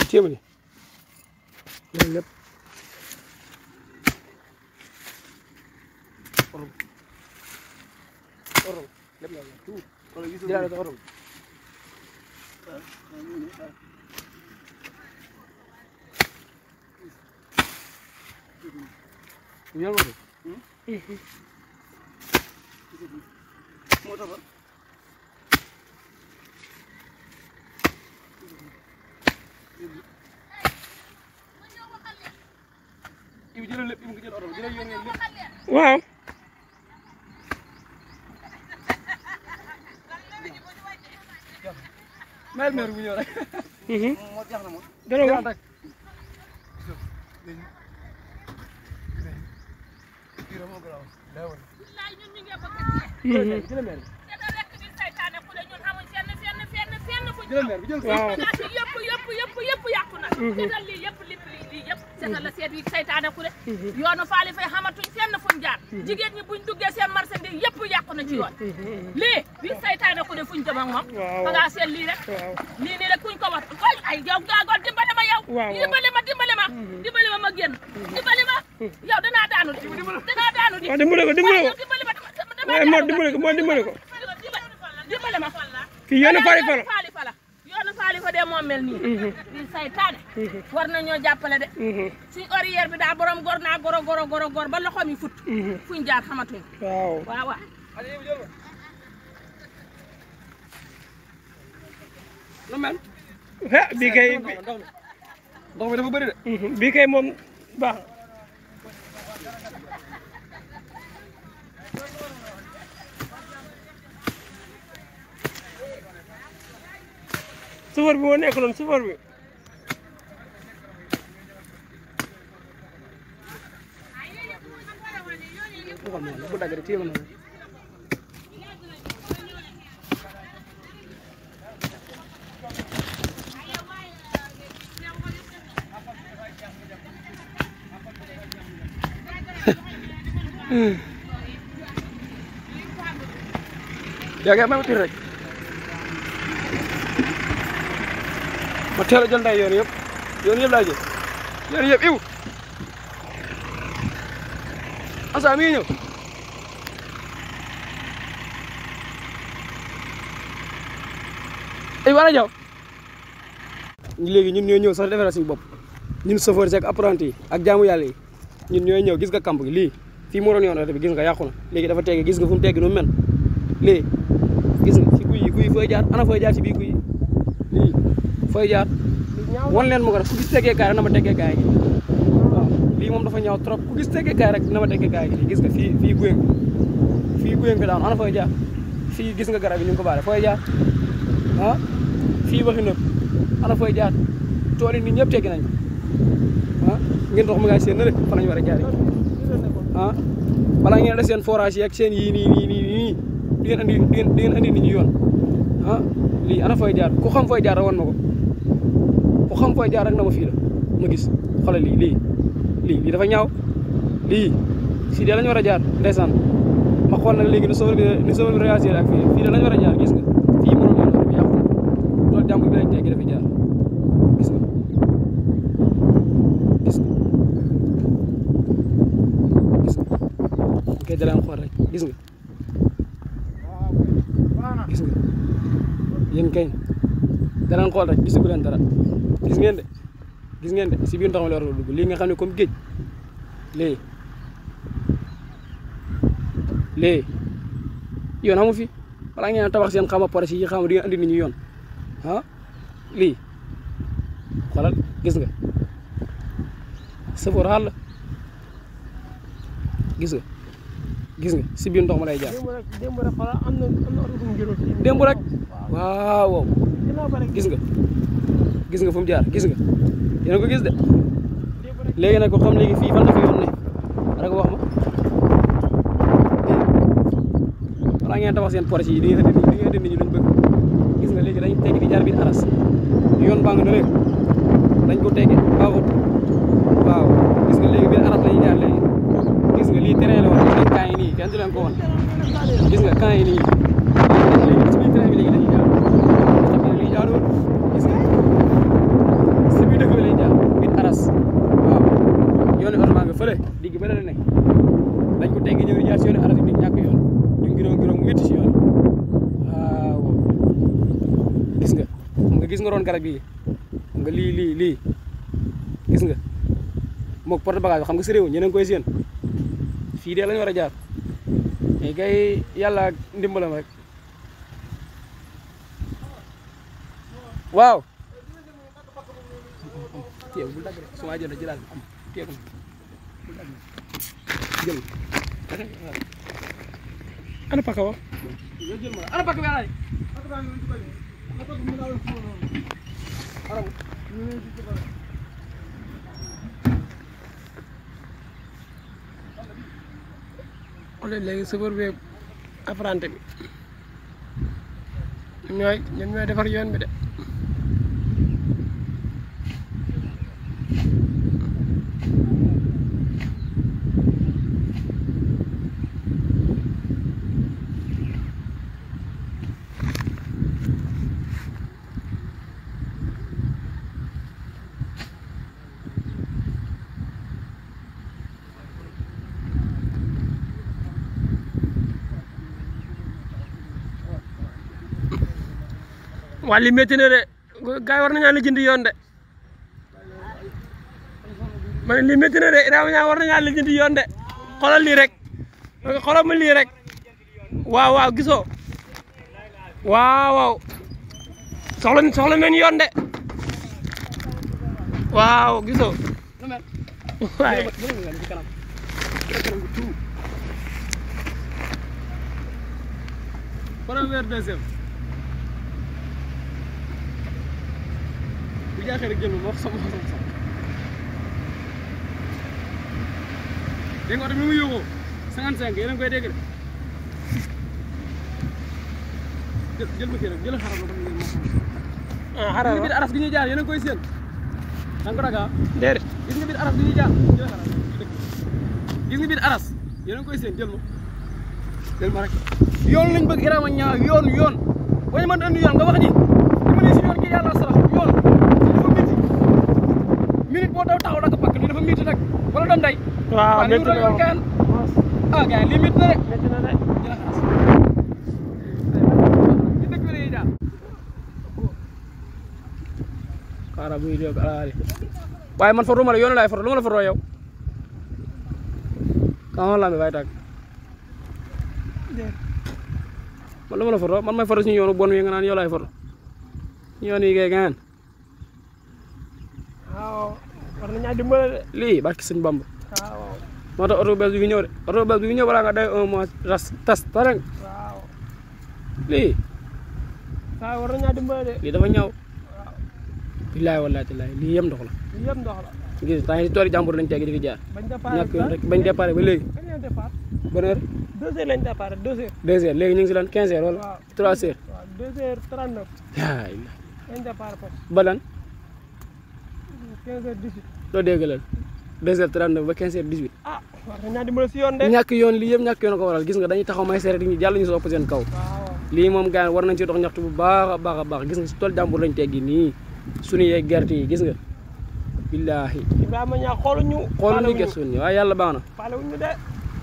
Tiempo lépp orom lépp la tout jëlaat ko orom ñal ma moo tax waaw mel mer bu ñëw rek mo jax na mo dara wax dira mo graw lewal billahi ñun ñi ngi bëgg dina mer da rek di saytaane ku ne ñun xamuñ fenn fu dina mer bi jël yëpp yàqu na seetal lii yëpp lii yëpp seetal la seet yi saytaane ku ne yoonu faali fay xamatuñ fenn fuñ jaar jigéen ñi buñ duggee seen marchandise yëpp yàqu na ci yoon lii bi saytaane ku ne fuñ jëm ak moom fa ngaa seet lii rek lii nii rek kuñ ko wax ay yow gaagoon dimbale ma yow dimbale ma ma génn dimbale ma yow danaa daanu di dimbale ko dimbale ma kii yoonu faali fala yoonu faali fa de moom mel nii di saytaane war nañoo jàppale de suñ horaire bi daa borom gor naa goro ba loxo mi fut fuñ jaar xamatuñ waaw lu mel bii kay ndox mi dafa bëri de bii kay moom baax sufar bi moo nekk noonu sufar bi bu dagg rek téye ma noonu yaa ngi may wuti rek ma teel a jël nday yoon yëpp laa jël yoon yëpp iw asa mi ngi ñëw ay wala jaw léegi ñun ñooy ñëw sax defal suñu bopp ñun chauffeur ak apprenti ak jaamu yàlla yi ñun ñooy ñëw gis nga camp gi lii fii moo doon yoon oto bi gis nga yàqu na léegi dafa tege gis nga fu mu teggi nu mel léegi gis nga ci guy yi fooy jaar ana fooy jaar ci biir guy yi lii fooy jaar wan leen ma ko rek ku gis tegee kaay rek na ma tegee kaay gi waaw lii moom dafa ñaaw trop ku gis tegee kaay rek na ma tegee kaay gi gis nga fii guyeng bi daanu ana fooy jaar fii gis nga garab yi ñu ngi ko baare fooy jaar ah fii waxi nëb ana fooy jaar tool yi nit ñëpp teggi nañ ah ngeen dox ma ngaa seen na rek fa lañu war a jaar ah balaa ngeen def seen forage yi ak seen yii nii di ngeen andi nit ñi yoon ah lii ana fooy jaar ku xam fooy jaar wan ma ko ku xam fooy jaar rek na ma fii la ma gis xoolal lii dafa ñaaw lii si de lañu war a jaar ndeysaan ma xool nag léegi ni sofër bi réagir ak fii de lañu war a jaar gis nga fii mënoon yoon bi yàqu loolu jàmbur bi lañ teggi dafa jaar gis nga kay dalaan xool rek gis nga yéen kay dalaan xool rek gisagu leen dara gis ngeen de si biir ndox mi la war a dugg lii nga xam ne comme géej léegi yoon amu fi balaa ngeen tabax seen xama pare si yi xam di ngeen andi nit ñi yoon ah lii xoolal gis nga safoor xaal gis nga si biir ndox ma lay jaar démb rek waaw gis nga fu mu jaar gis nga yéen ko gis de léegi nag ko xam léegi fii fan la fi yoon ne rek wax ma balaa ngeen tabax seen projet yi di ngeen indi nit ñi luñ bëgg gis nga léegi dañ teggi di jaar biir aras yoon baa nga ne rek dañ ko tegge baaxut waaw gis nga léegi biir aras lañuy jaar léegi gis nga lii terrain la woon gis nga camp yi nii kenn du leen ko woon gis nga camp yi nii léegi ci biir terrain bi léegi dañuy jaar xam ne lii jaaduwul gis nga si biir dëkk bi lañuy jaar biir aras waaw yoonu oto baa nga fële digg ba la ne dañ ko teggi ñëw di jaar si yoonu aras bi ñàkk yoon ñu ngiroo mu métti si yoon waaw gis nga gis nga roon garab yi nga lii gis nga moog porte bagage bi xam nga si réew ñeneen koy seen fii dee lañu war a jaar mais kay yàlla ak ndimbalam rek waaw téew bu dagg rek su ma jël jëlaat am téew bu dagg jël ana paka wa jël ma ana paka bi ay wala léegi chauffeur bi apprenti bi ñoom ñooy defar yoon bi de waa li métti na de gars yi war nañaa la jënd yoon de man li métti na de Ibrahima war nañaa la jënd yoon de xoolal lii rek xoolal ma lii rek waaw gisoo waaw soxla nañu yoon de waaw gisoo waaye première deuxième bu jaaxee rek jël ma wax sama dégg nga oto bi mu yóbboo 55 yéen a ngi koy dégg de jël ma kii rek jël xaral ma xaral biir aras gi ñuy jaar yéen a ngi koy séen da nga ko daga déedéet gis nga biir aras gi ñuy jaar jël xaral gis nga biir aras yéen a ngi koy séen jël ma rek yoon lañ bëgg Ibrahima ñaaw yoon boo ñu mën a andi yoon nga wax ni dama ne si yoon gi yàlla sarax yoon dafa métti minute boo daw taxaw daka pakk lii dafa métti nag wala doom day waaw métti na yoon gaan gaan lii métti na de métti na de jëla xaras ci dëkk bi lay jaar xaaral buy jóg alaari waaye man foto ma la yoon laay foto lu ma la foto yow kama lambe bay tàgg man lu ma la foto man may foto suñu yoonu bon wi nga naan yow laay foto yoon yi kay gaan waaw war nañu dimbale de lii barki sëñ Bamba waaw moo tax oto bees bi fi ñëw de oto bees bi fi ñëw balaa nga day 1 mois tas tareng waaw lii waaw war nañu dimbale de lii dafa ñaaw waaw billahi wallahi tallahi lii yem ndox la gis temps yi toori jàmbur lañ teggi di fi jaar ñàkk yoon rek bañ départ ba léegi bonne heure 2 heures lañ départ 2 heures léegi ñu ngi si lan 15 heures wala 3 heures 2 heures 39 lañ départ foofu ba lan 15 heures 18 loo dégg lan 2 heures 39 ba 15 heures 18 war nañu dimbali si yoon de ñàkk yoon lii yëpp ñàkk yoon ko waral gis nga dañuy taxaw may seere di ñu jàll ñu sopp seen kaw lii moom gars war nañ ci dox ñaxtu bu baax a baax gis nga si tool jàmbur lañ teggi nii suñu yeeg gerte yi gis nga billahi Ibrahima ñaa xooluñu gëstu ñu waaye yàlla baax na faalewuñu de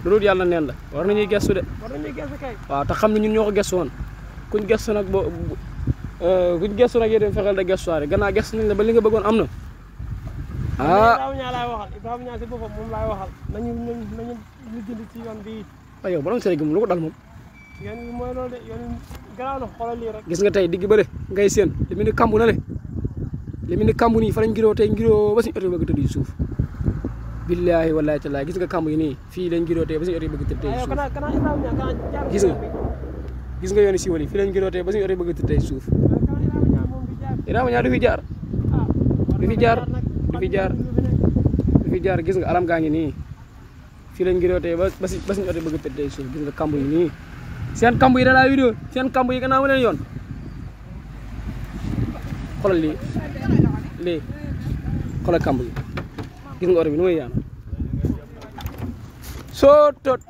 lu dul yàlla neen la war nañuy gëstu de kay waaw te xam ne ñun ñoo ko gëstu woon kuñ gëstu nag kuñ gëstu nag yéen fexeel da gëstuwaare gannaaw gëstu nañ la ba li nga bëggoon am na Ibrahima ñaa laay waxal Ibrahima ñaa si boppam moom laay waxal nañu ñu jënd ci yoon bi waaye yow borom Sénégal lu ko dal moom yoon bi mooy loolu de yoon garaaw na xoolal lii rek gis nga tey digg bële ngay seen li mu ne kambu na le li mu ne kambu nii fa lañ ngiroo tey ngiroo ba suñu oto yi bëgg tëdd suuf billahi wallahi taala gis nga kambu yi nii fii lañ ngiroo tey ba suñu oto yi bëgg tëdd suuf gis nga yoon yi siiwal yi fii lañ ngiroo tey ba suñu oto yi bëgg tëdd suuf Ibrahima ñaa du fi jaar gis nga alam gaa ngi nii fii lañ ngiroo tey ba suñu oto yi bëgg tëdd suuf gis nga kambu yi nii seen kamb yi da laa vidéo seen kamb yi gannaaw ma leen yoon xoolal lii xoolal kamb yi gis nga oto bi nu may yaana soo tot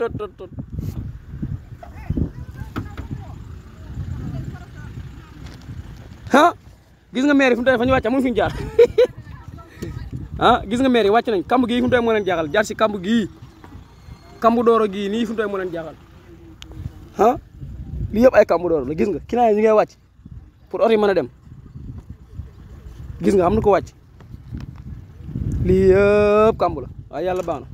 ah gis nga maire yi fu mu toll fa ñu wàcc amul fi ñu jaar ah gis nga maire yi wàcc nañ kamb gii fu mu toll moo leen jaaxal jaar si kamb gii kambu dooro gii nii fu mu toll moo leen jaaxal ah lii yëpp ay kambu dooro la gis nga kii naa ñu ngay wàcc pour oto yi mën a dem gis nga am na ko wàcc lii yëpp kamb la waaye yàlla baax na